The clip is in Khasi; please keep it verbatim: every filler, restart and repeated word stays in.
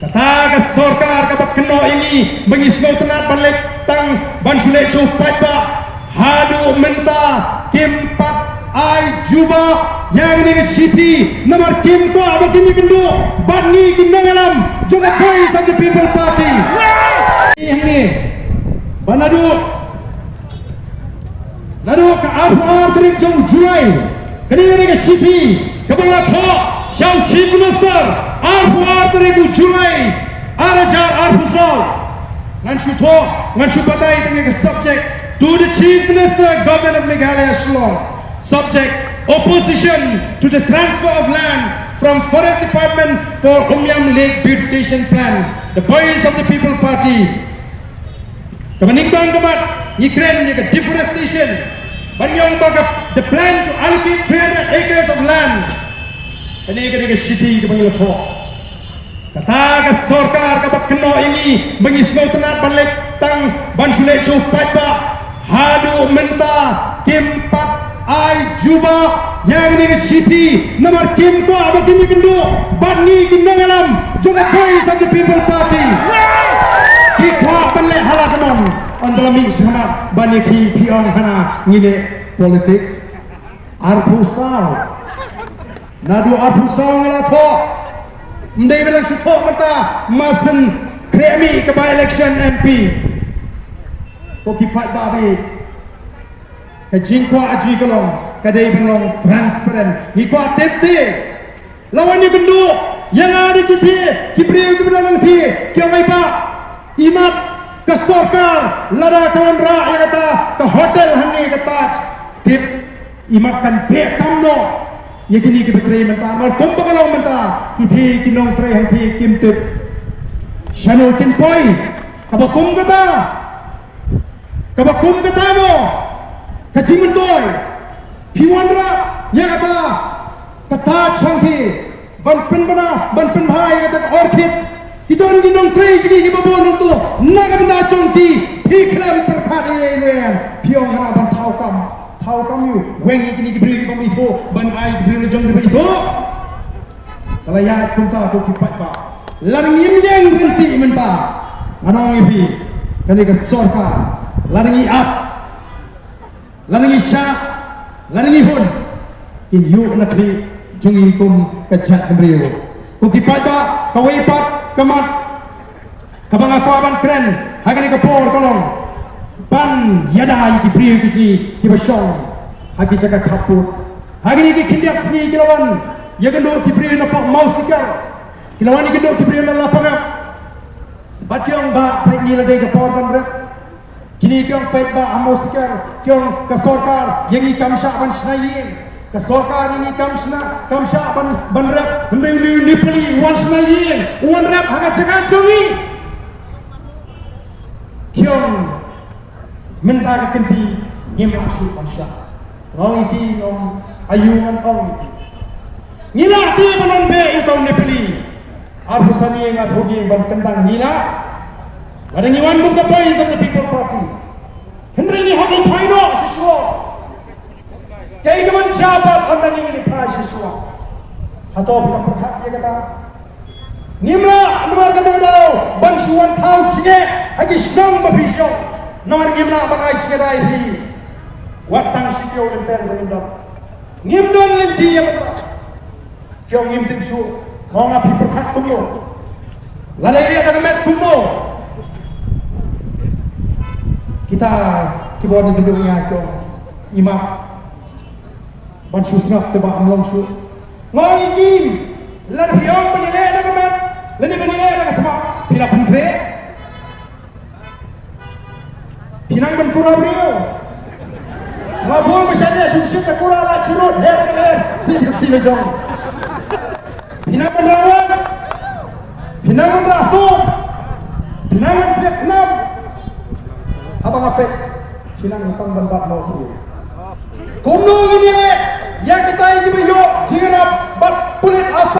Kata ka sorkar kaba kynnoh ïa ngi ba ngi sngewtynnat ban leit tang ban shu leit shu paidbah, haduh mynta kim pat ai jubab ïa kane ka shithi namar kim kwah ba kin ïakynduh bad ngi ki nongïalam jong ka Voice of the People Party. Hangne ba naduh Naduh ka arphew ar tarik jong u July, kane ka dei ka shithi kaba nga la thoh sha u Chief Minister, arphew ar tarik u July, ar hajar arphew saw. Ngan shu thoh, ngan shu batai tang ïa ka subject, to the Chief Minister, Government of Meghalaya, Shillong. Subject: Opposition to the transfer of land from Forest Department for Umiam Lake Beautification Plan. The Voice of the People Party. Kaba nyngkong ka mat, ngi kren ïa ka deforestation. Ban ïoh ba ka, the plan to allocate three hundred acres of land. Kane ka dei ka shithi kaba ngi la thoh. Kata ka sorkar kaba kynnoh ïa ngi ba ngi sngewtynnat ban leit tang ban shu leit shu paidbah, haduh mynta kim pat ai jubab ïa kane ka shithi namar kim kwah ba kin ïakynduh bad ngi ki nongïalam jong ka Voice of the People Party. Ki kwah ban leh hala ka mon. Ynda la mih shakhmat ban ïa ki phi ong hana ngi leh politics. Arphew saw. Naduh arphew saw ngi la thoh. Ym dei ba la shu thoh mynta, ma shen khreh mih ka by-election M P. Ko ki paidbah, ka jingkwah jong ngi ka long, ka dei ban long transparent. Ngi kwah tip te. La wan ïakynduh ïa nga da ki thie, ki briew kiba don nangthie, ki ong, ai bah, imat ka sorkar lada ka wanrah ïa kata ka hotel hangne ka Taj. Tip, imat kan beh kam noh ïa kine kiba trei mynta, namar kumba ka long mynta, ki thie ki nongtrei hangthie kim tip shano kin poi. Kaba kum kata, kaba kum kata mo, ka jingmyntoi. Phi wanrah ïa kata ka Taj hangthie ban pynbna, ban pynbha ïa kata ka orchid. Ki don ki nongtrei jong ngi kiba bun hangto, na ka bynta jong ki phi khlem pyrkhat ïa ïa ïa. Phi ong hana ban thaw kam, thaw kam ïa u, weng ïa kine ki briew kiba ithuh, ban ai ki briew la jong kiba ithuh. Ka la ïaid kumta ko ki paidbah. Lada ngim ïeng ryntih mynta, ngan ong ïa phi, kane ka sorkar, lada ngi ap, lada ngi shah, lada ngi hun, kin ïuh na khlieh jong ngi kum ka jaitbynriew. Ko ki paidbah, kawei pat ka mat kaba nga kwah ban kren ha kane ka por ka long ban ïada ïa ki briew ki jong ngi kiba shong ha ki jaka khappud. Ha kine ki khyndiat sngi ki la wan ïakynduh ki briew na Mawsikar, ki la wan ïakynduh ki briew na Lapangap. Bad ki ong, bah, peit, ngi la dei ka por ban rep. Kine ki ong, peit, bah, ha Mawsikar, ki ong ka sorkar ïa ngi kam shah ban shna ïing. Ka sorkar ïa ngi kam shna, kam shah ban, ban rep. Hynrei une u Nepali u wan shna ïing, u wan rep ha ka jaka jong ngi. Ki ong mynta ka kynti ngim lah shuh ban shah. Nga ong ïa ki, nga ong, aïu ngan ong ïa ki? Ngi lah te ban wan beh ïa uta u Nepali? Arphew san ïing nga thuh ïing ban kyndang, ngi lah. Lada ngi wan kum ka Voice of the People Party, hynrei ngi hap ban phai noh shuh shuh. Kaei kaban jia pat ynda ngi phai shuh shuh? Hato phi la pyrkhat ïa kata? Ngim lah namar kata ka daw ban shu wan thaw jingeh ha ki shnong ba phi shong. Namar ngim lah ban ai jingeh ïa phi. Wat tang shi taïew lynter ba ngim don. Ngim don lynti ïa kata. Ki ong ngim tip shuh. Mo, nga, phi pyrkhat kumno? Lada ïa ka met kumno? Kita kiba wan ïakynduh ïa nga ki ong, imat ban shu sngap te ba ym long shuh. Nga ong ïa ki, lada phi ong ban ïaleh da ka met lane ban ïaleh da ka thma, phi la pynkhreh? Phi nang ban kura briew? Nga bun ba shane shu shim da kura la chirut her her si ti la jong. Phi nang ban rawat? Phi nang ban rah suk? Phi nang ban siat khnam? Haba nga peit, phi nang tang ban bat noh briew. Kumno ngin ïaleh ïa kitai kiba ïoh jingïarap bad pulit Assam?